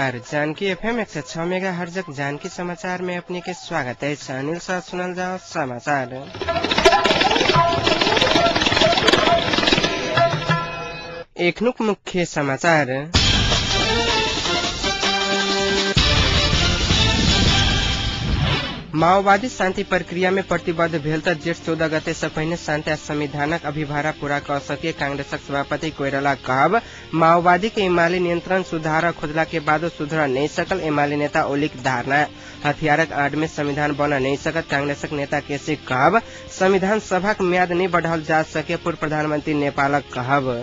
नमस्कार। Janaki FM 106 mega हर्जक Janaki समाचार में अपने के स्वागत है। अनिल साथ सुनल जाओ समाचार। एखनुक मुख्य समाचार। माओवादी शान्ति प्रक्रिया में प्रतिबद्ध भेल त जेठ 14 गते से पहिने शान्ति संविधानक अभिभारा पूरा क सके कांग्रेसक सभापति कोइराला कहब। माओवादी के एमाले नियंत्रण सुधार खोजला के बादो सुधर नहीं सकल एमाले नेता ओलीक धारणा। हथियारक आड़ में संविधान बन नहीं सकत कांग्रेसक नेता केसी कहब। संविधान सभाक म्याद नहीं बढ़ाओल जा सके पूर्व प्रधानमंत्री नेपालक कहब।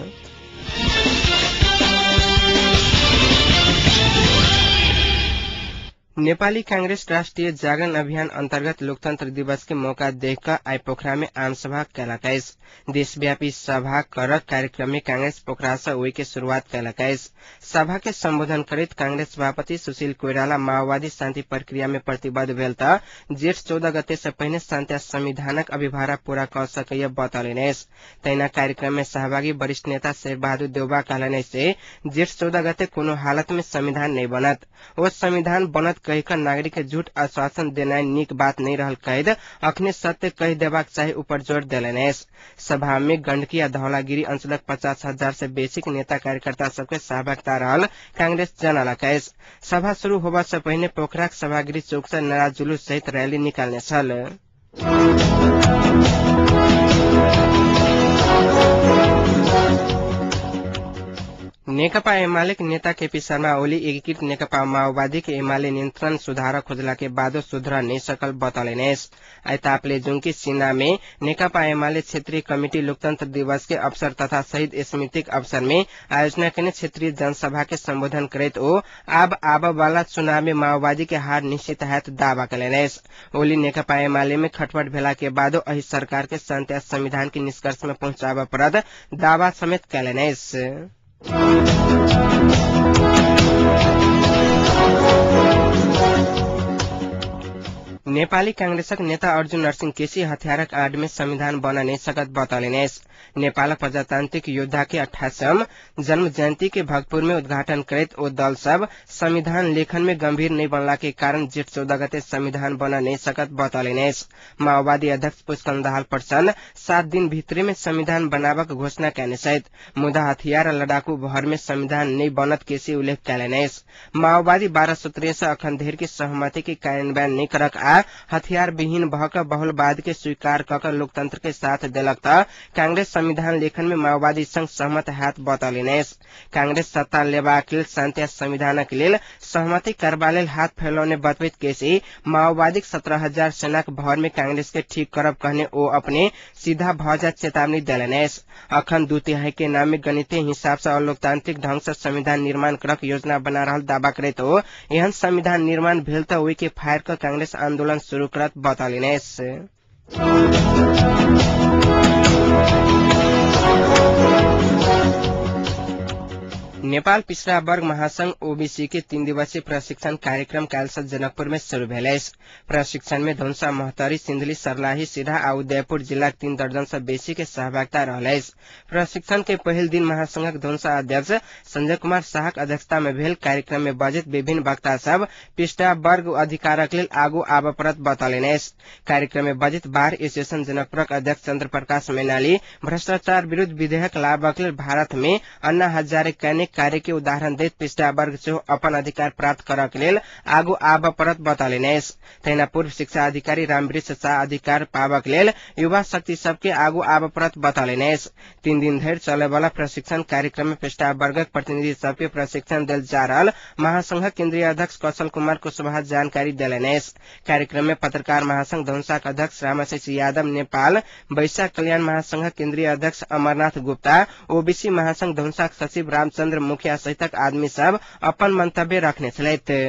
नेपाली कांग्रेस राष्ट्रिय जागरण अभियान अंतर्गत लोकतंत्र दिवस के मौका देखकर आई पोखरा में आम सभा कैलक अछि। देशव्यापी सभा करक कार्यक्रम में कांग्रेस पोखरा से ओहि के शुरुआत कैलक अछि। सभा के संबोधन करैत कांग्रेस सभापति सुशील कोइराला माओवादी शान्ति प्रक्रिया में प्रतिबद्ध भेल त जेठ 14 गते से पहिने शान्ति संविधानक अभिभारा पूरा क सकैय बतौलनि अछि। तहिना कार्यक्रम में सहभागी वरिष्ठ नेता शेरबहादुर देउवा कहलनि से जेठ 14 गते कोनो हालत में संविधान नहीं बनत। ओ संविधान बनत कहिकर नागरिक के झूठ आश्वासन देनाइ नीक बात नहीं रहल कैद अखने सत्य कहि देबाक चाही ऊपर जोर देलनि अछि। सभा में गंडकी आ धौलागिरी अंचलक 50,000 से बेसी नेता कार्यकर्ता सबके सहभागिता रहल कांग्रेस जनलक अछि। सभा शुरू होबा से पहिने पोखराक सभागृह चौक से नारा जुलूस सहित रैली निकालने छल। नेकपा एमाले नेता केपी शर्मा ओली एकीकृत नेकपा माओवादी के एमाले नियंत्रण सुधार खोजला के बादो सुधर नहीं सकल बतौलनि अछि। आइ ताप्लेजुङकी सिना में नेकपा एमाले क्षेत्रीय कमिटी लोकतंत्र दिवस के अवसर तथा शहीद स्मृतिक अवसर में आयोजना केने क्षेत्रीय जनसभा के संबोधन करैत ओ आब आब वाला चुनाव में माओवादी के हार निश्चित हैत दावा केलनि अछि। ओली नेकपा एमाले में खटपट भेला के बादो एहि सरकार के शान्ति संविधान के निष्कर्ष में पहुंचाबऽ पड़त दावा समेत केलनि अछि। नेपाली कांग्रेसक नेता अर्जुन नरसिंह केसी हथियारक आड़ में संविधान बन नहीं सकत बतौलनि अछि। नेपाल प्रजातांत्रिक योद्धा के 88वां जन्म जयंती के भक्तपुर में उद्घाटन करैत ओ दल सब संविधान लेखन में गंभीर नहीं बनला के कारण जेठ 14 गते संविधान बन नहीं सकत बतौलनि अछि। माओवादी अध्यक्ष पुष्पकमल दाहाल प्रचण्ड 7 दिन भीतरे में संविधान बनाबक घोषणा कयने छथि, मुदा हथियार लड़ाकू भर में संविधान नहीं बनत केसी उल्लेख कयलनि अछि। माओवादी 12 सूत्रीय से अखन धरि के सहमति के कार्यान्वयन नहीं करक आ हथियार विहीन भऽ कऽ बहुलवाद के स्वीकार कऽ कऽ लोकतंत्र के साथ देलक त कांग्रेस संविधान लेखन में माओवादी संग सहमत हैत बतौलनि अछि। कांग्रेस सत्ता लेबाक लेल शान्ति संविधानक लेल सहमति करबा लेल हाथ फैलौने बतबैत केसी माओवादीक 17,000 सेनाक भर में कांग्रेस के ठीक करब कहने ओ अपने सीधा भऽ जायत चेतावनी देलनि अछि। अखन 2/3 के नाम में गणितीय हिसाब से अलोकतांत्रिक ढंग से संविधान निर्माण करक योजना बना रहल दावा करैत ओ एहन संविधान निर्माण भेल त ओहि के फाड़ कऽ कांग्रेस आंदोलन शुरू करत बतौलनि अछि। नेपाल पिछड़ा वर्ग महासंघ ओबीसी के 3 दिवसीय प्रशिक्षण कार्यक्रम काल्हि से जनकपुर में शुरू भेल अछि। प्रशिक्षण में धनुषा, महोत्तरी, सिन्धुली, सर्लाही, सिरहा आ उदयपुर जिलाक 3 दर्जन से बेसी के सहभागिता रहल अछि। प्रशिक्षण के पहिल दिन महासंघक धनुषा अध्यक्ष संजय कुमार शाहक अध्यक्षता में भेल कार्यक्रम में बजैत विभिन्न वक्ता सब पिछड़ा वर्ग अधिकारक लेल आगू आबऽ पड़त बतौलनि अछि। कार्यक्रम में बजैत बार एसोसिएशन जनकपुरक अध्यक्ष चंद्र प्रकाश मैनाली भ्रष्टाचार विरूद्ध विधेयक लाबक लेल भारत में अन्ना हजारे कयने कार्य के उदाहरण दैत पिछड़ा वर्ग सेहो अपन अधिकार प्राप्त करक लेल आगू आबऽ पड़त बतौलनि अछि। तहिना पूर्व शिक्षा अधिकारी रामवृक्ष शाह अधिकार पाबक लेल युवा शक्ति सबके आगू आबऽ पड़त बतौलनि अछि। 3 दिन धरि चलयवला प्रशिक्षण कार्यक्रम में पिछड़ा वर्गक प्रतिनिधि सबके प्रशिक्षण देल जा रहल महासंघक केन्द्रीय अध्यक्ष कौशल कुमार कुशवाहा जानकारी देलनि अछि। कार्यक्रम में पत्रकार महासंघ धनुषाक अध्यक्ष रामाशीष यादव, नेपाल वैश्य कल्याण महासंघक केन्द्रीय अध्यक्ष अमरनाथ गुप्ता, ओबीसी महासंघ धनुषाक सचिव रामचंद्र मुखिया सहितक आदमी सब अपन मंतव्य रखने छलथि।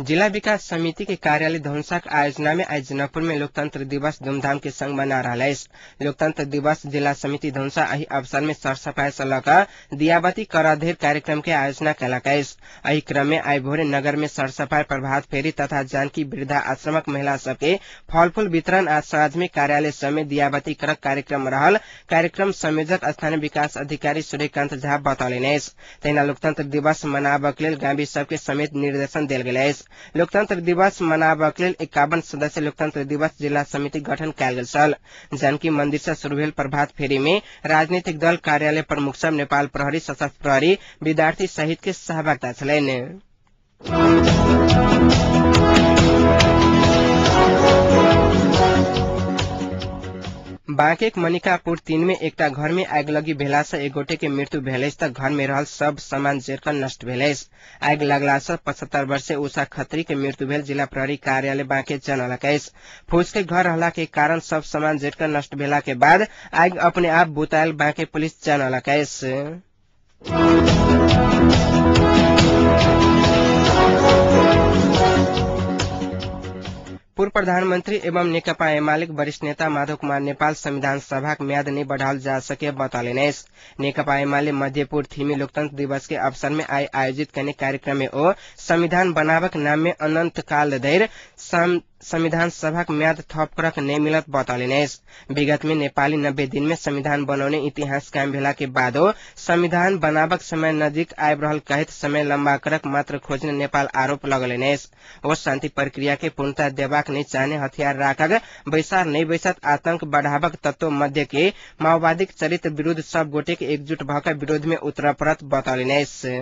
जिला विकास समिति के कार्यालय धनुषाक आयोजना में आज जनकपुर में लोकतंत्र दिवस धूमधाम के संग मना रहल अछि। लोकतंत्र दिवस जिला समिति धनुषा एहि अवसर में सरसफाई से लऽ कऽ दियाबती करधेर कार्यक्रम के आयोजना केलक अछि। एहि क्रम में आइ भोरे नगर में सरसफाई, प्रभात फेरी तथा जानकी वृद्धा आश्रमक महिला सबके फलफूल वितरण आ साँझ में कार्यालय सब में दियाबती करक कार्यक्रम रहल कार्यक्रम संयोजक स्थानीय विकास अधिकारी सूर्यकांत झा बतौलनि अछि। तहिना लोकतंत्र दिवस मनाबक लेल गामी सबके समेत निर्देशन देल गेल अछि। लोकतंत्र दिवस मनाबक लेल 51 सदस्य लोकतंत्र दिवस जिला समिति गठन कयल गेल छल। जानकी मंदिर से शुरू भेल प्रभात फेरी में राजनीतिक दल, कार्यालय प्रमुख सब, नेपाल प्रहरी, सशस्त्र प्रहरी, विद्यार्थी सहित के सहभागिता छलनि। बाँकेक मनिकापुर 3 में एकटा घर में आगिलगी भेला से एक गोटे के मृत्यु भेल अछि त घर में रहल सब सामान जरिकऽ नष्ट भेल अछि। आगि लगला से 75 वर्षीय उषा खत्री के मृत्यु भेल जिला प्रहरी कार्यालय बाँके जनौलक अछि। फूस के घर रहला के कारण सब सामान जरिकऽ नष्ट भेला के बाद आगि अपने आप बुतायल बाँके पुलिस जनौलक अछि। पूर्व प्रधानमंत्री एवं नेकपा एमालेक वरिष्ठ नेता माधव कुमार नेपाल संविधान सभाक म्याद नहि बढ़ाओल जा सके बतौलनि अछि। नेकपा एमाले मध्यपुर थीमी लोकतंत्र दिवस के अवसर में आइ आयोजित कयने कार्यक्रम में ओ संविधान बनाबक नाम में अनंत काल धरि संविधान सभाक म्याद थप करक नहि मिलत बतौलनि अछि। विगत में नेपाली 90 दिन में संविधान बनौने इतिहास कायम भेला के बादो संविधान बनाबक समय नजिक आबि रहल कहैत समय लम्बा करक मात्र खोजने नेपाल आरोप लगौलनि अछि। ओ शान्ति प्रक्रिया के पूर्णता देबाक नहि चाहने, हथियार राखक बैसार नहि बैसत, आतंक बढ़ाबक तत्व मध्य के माओवादीक चरित्र विरूद्ध सब गोटे के एकजुट भऽ कऽ विरोध में उतरऽ पड़त बतौलनि अछि।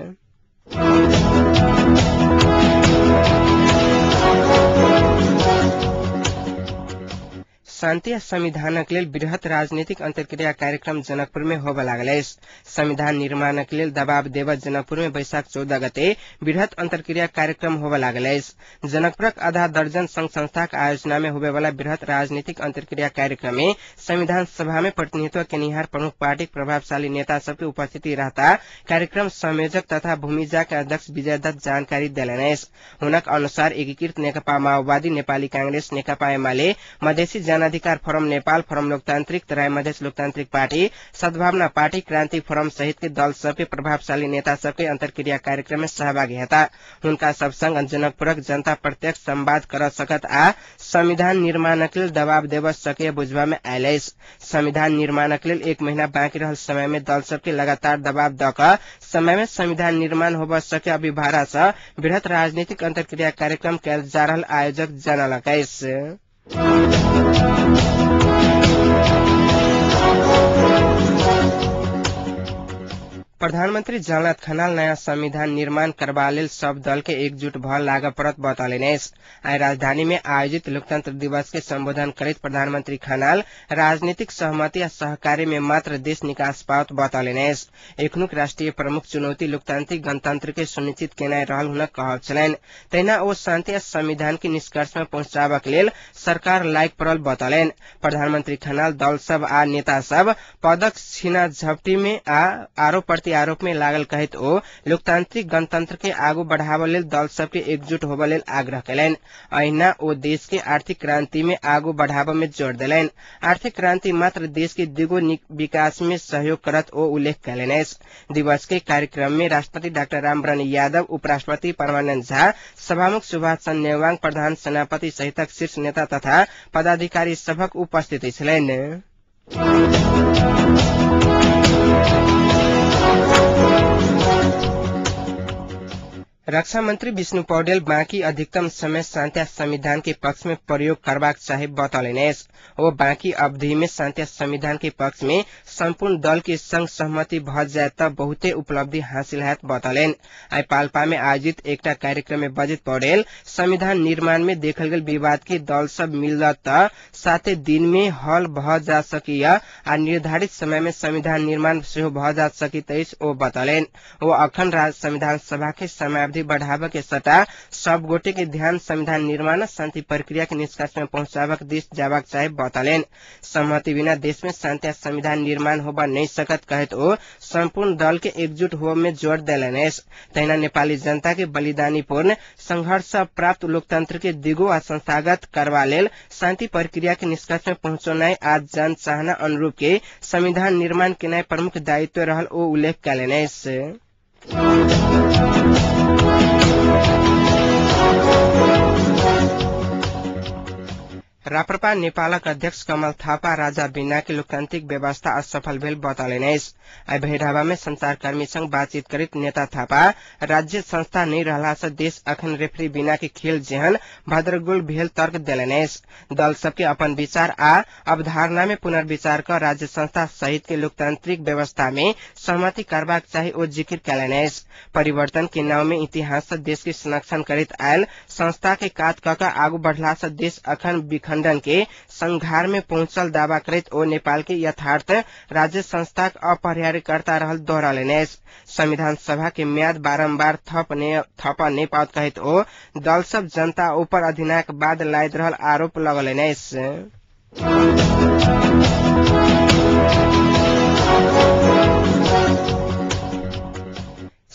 शान्ति आ संविधानक लेल वृहत राजनीतिक अन्तर्क्रिया कार्यक्रम जनकपुर में होबय लागल अछि। संविधान निर्माणक लेल दबाव देबय जनकपुर में वैशाख 14 गते वृहत अन्तर्क्रिया कार्यक्रम होबय लागल अछि। जनकपुरक आधा दर्जन संघ संस्थाक आयोजना में होबयवला वृहत राजनीतिक अन्तर्क्रिया कार्यक्रम में संविधान सभा में प्रतिनिधित्व केनिहार प्रमुख पार्टीक प्रभावशाली नेता सबके उपस्थिति रहता कार्यक्रम संयोजक तथा भूमिजा के अध्यक्ष विजय दत्त जानकारी देलनि अछि। हुनक अनुसार एकीकृत नेकपा माओवादी, नेपाली कांग्रेस, नेकपा एमाले, मधेसी जनाधिकार फोरम नेपाल, फोरम लोकतान्त्रिक, तराई मधेस लोकतान्त्रिक पार्टी, सद्भावना पार्टी, क्रान्ति फोरम सहित के दल सबके प्रभावशाली नेता सबके अन्तर्क्रिया कार्यक्रम में सहभागी हेता। हुनका सब संग जनकपुरक जनता प्रत्यक्ष संवाद कर सकत आ संविधान निर्माणक लेल दबाव देब सके बुझबा में आयल अछि। संविधान निर्माणक लेल 1 महीना बाँकी रहल समय में दल सबके लगातार दबाव दऽ कऽ समय में संविधान निर्माण होब सके अभिभारा सँ वृहत राजनीतिक अन्तर्क्रिया कार्यक्रम कयल जा रहल आयोजक जनौलक अछि। प्रधानमन्त्री झलनाथ खनाल नयाँ संविधान निर्माण करबा लेल सब दल के एकजुट भऽ लागऽ पड़त बतौलनि अछि। आइ राजधानी में आयोजित लोकतंत्र दिवस के संबोधन करैत प्रधानमन्त्री खनाल राजनीतिक सहमति आ सहकार्य में मात्र देश निकास पाओत बतौलनि अछि। एखनुक राष्ट्रिय प्रमुख चुनौती लोकतान्त्रिक गणतंत्र के सुनिश्चित केनाइ रहल हुनक कहब छलनि। तहिना ओ शान्ति आ संविधान के निष्कर्ष में पहुंचाबक लेल सरकार लागि पड़ल बतौलनि। प्रधानमन्त्री खनाल दल सब आ नेता सब पदक छीना झपटी में आ आरोप प्रत्यारोप में लागल कहैत ओ लोकतांत्रिक गणतंत्र के आगू बढ़ाबऽ लेल दल सबके एकजुट होबऽ लेल आग्रह कयलनि। अहिना ओ देश के आर्थिक क्रांति में आगू बढ़ाबऽ में जोर देलनि। आर्थिक क्रांति मात्र देश के द्विगुण विकास में सहयोग करत ओ उल्लेख कयलनि अछि। दिवस के कार्यक्रम में राष्ट्रपति डाक्टर रामवरण यादव, उपराष्ट्रपति परमानन्द झा, सभामुख सुभाष चन्द्र नेवांग, प्रधान सेनापति सहितक शीर्ष नेता तथा पदाधिकारी सभक उपस्थिति छलनि। रक्षा मंत्री विष्णु पौडेल बाँकी अधिकतम समय शान्ति संविधान के पक्ष में प्रयोग करबाक चाही बतौलनि अछि। ओ बाँकी अवधि में शान्ति संविधान के पक्ष में सम्पूर्ण दल के संग सहमति भऽ जाय त बहुते उपलब्धि हासिल हैत बतौलनि। आइ पाल्पा में आयोजित एकटा कार्यक्रम में बजैत पौडेल संविधान निर्माण में देखल गेल विवाद के दल सब मिलत त 7 दिन में हल भऽ जा सकिया आ निर्धारित समय में संविधान निर्माण सेहो भऽ जा सकैत अछि ओ बतौलनि। ओ अखन संविधान सभा के समयावधि अवधि बढ़ाबऽ के सट्टा सब गोटे के ध्यान संविधान निर्माण शान्ति प्रक्रिया के निष्कर्ष में पहुंचाबक दिस जाबाक चाही बतौलनि। सहमति बिना देश में शान्ति आ संविधान निर्माण होब नहीं सकत कहैत ओ सम्पूर्ण दल के एकजुट होब में जोड़ देलनि अछि। तहिना नेपाली जनता के बलिदानीपूर्ण संघर्ष प्राप्त लोकतंत्र के दिगो आ संस्थागत करवा लेल शान्ति प्रक्रिया के निष्कर्ष में पहुंचौनाइ आ जन चाहना अनुरूप के संविधान निर्माण केनाइ प्रमुख दायित्व रहल ओ उल्लेख कयलनि अछि। राप्रपा नेपालक अध्यक्ष कमल थापा राजा बिना के लोकतांत्रिक व्यवस्था असफल भेल बतौलनि अछि। आइ भैरहवा में संचारकर्मी संग बातचीत करैत नेता थापा राज्य संस्था नहि रहला से देश अखन रेफरी बिना के खेल जेहन भद्रगोल भेल तर्क देलनि अछि। दल सबके अपन विचार आ अवधारणा में पुनर्विचार क राज्य संस्था सहित के लोकतांत्रिक व्यवस्था में सहमति करबाक चाही ओ जिकिर कयलनि अछि। परिवर्तन के नाम में इतिहास से देश के संरक्षण करैत आयल संस्था के कात क के आगू बढ़ला से देश अखन विखंडन के संघार में पहुंचल दावा करैत ओ नेपाल के यथार्थ राज्य संस्थाक अपरिहार्यकर्ता रहल दोहरौलनि अछि। संविधान सभा के म्याद बारम्बार थप नहि पाओत कहैत ओ दल सब जनता ऊपर अधिनायकवाद लादि रहल आरोप लगौलनि अछि।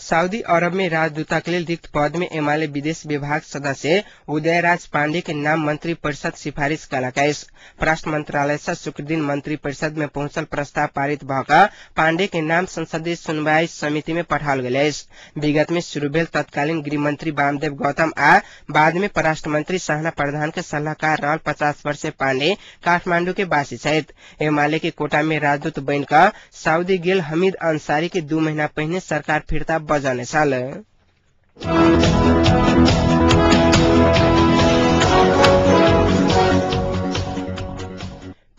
सऊदी अरब में राजदूतक लेल रिक्त पद में एमाले विदेश विभाग सदस्य उदयराज पांडे के नाम मंत्री परिषद सिफारिश कयलक अछि। परराष्ट्र मंत्रालय से शुक्रदिन मंत्री परिषद में पहुंचल प्रस्ताव पारित भऽ कऽ पांडे के नाम संसदीय सुनवाई समिति में पठाओल गेल अछि। विगत में शुरू भेल तत्कालीन गृहमंत्री वामदेव गौतम आ बाद में परराष्ट्र मंत्री सहना प्रधान के सलाहकार रहल 50 वर्षीय पांडे काठमांडू के वासी छथि। एमाले के कोटा में राजदूत बनि कऽ सऊदी गेल हमीद अंसारी के 2 महीना पहिने सरकार फिर्ता बजाउने छल।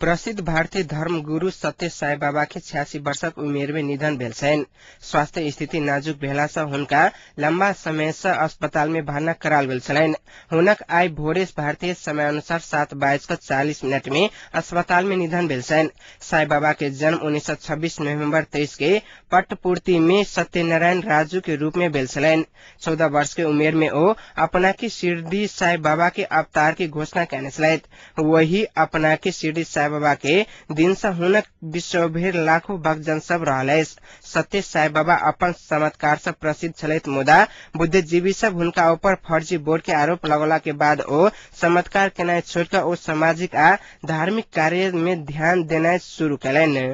प्रसिद्ध भारतीय धर्मगुरु सत्य साई बाबा के 86 वर्षक उमेर में निधन भेल छनि। स्वास्थ्य स्थिति नाजुक भेला से हुनका लंबा समय से अस्पताल में भर्ना कराओल गेल छलनि। हुनक आइ भोरे भारतीय समय अनुसार 7:40 में अस्पताल में निधन भेल छनि। साई बाबा के जन्म 1926 नवम्बर 23 के पट्टपूर्ति में सत्यनारायण राजू के रूप में भेल छलनि। 14 वर्ष के उमेर में ओ अपना के शिरडी साई बाबा के अवतार के घोषणा कयने छलथि। वही अपना के शिरडी साई बाबा के दिन से हुनक विश्वभरि लाखों भक्तजन सब रहल अछि। सत्य साई बाबा अपन चमत्कार से प्रसिद्ध छलथि, मुदा बुद्धिजीवी सब हुनका ऊपर फर्जी बोर्ड के आरोप लगौला के बाद ओ चमत्कार केनाइ छोड़ि कऽ ओ सामाजिक आ धार्मिक कार्य में ध्यान देनाइ शुरू कयलनि।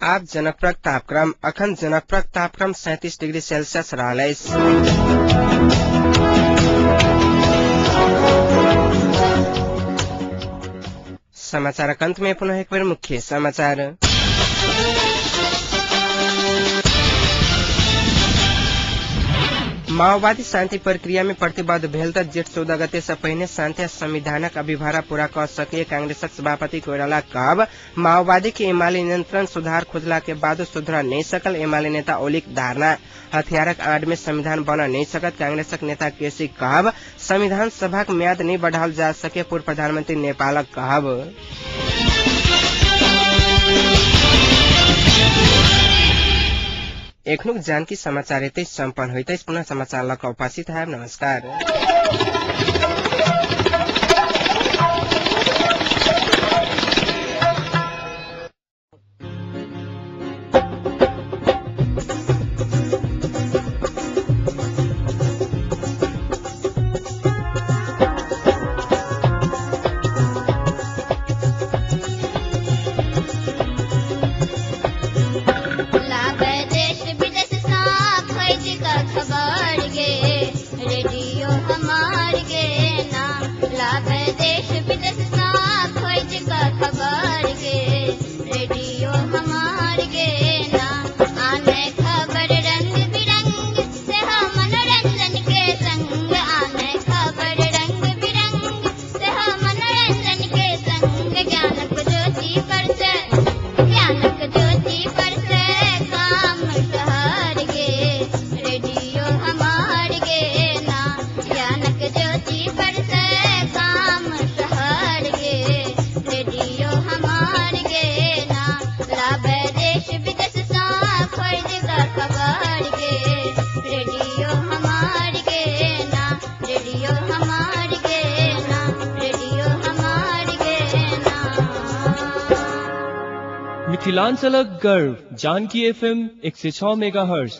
आब जनकपुरक तापक्रम। अखन जनकपुरक तापक्रम 37 डिग्री सेल्सियस रहल अछि। समाचारक अंत में पुनः एक बेर मुख्य समाचार। माओवादी शान्ति प्रक्रिया में प्रतिबद्ध भेल त जेठ 14 गते से पहिने शान्ति संविधानक अभिभारा पूरा क सके कांग्रेसक सभापति कोइराला कहब। माओवादी के एमाले नियंत्रण सुधार खोजला के बादो सुधर नहीं सकल एमाले नेता ओलीक धारणा। हथियारक आड़ में संविधान बन नहीं सकत कांग्रेसक नेता केसी कहब। संविधान सभाक म्याद नहीं बढ़ाओल जा सके पूर्व प्रधानमंत्री नेपालक कहब। एखनुक जानकी समाचार एतै सम्पन्न होइत अछि। पुनः समाचार लऽ कऽ उपस्थित हैब। नमस्कार। खबर गे रेडियो हम मिथिलांचलक गर्व जानकी एफएम 106 मेगाहर्ट्ज।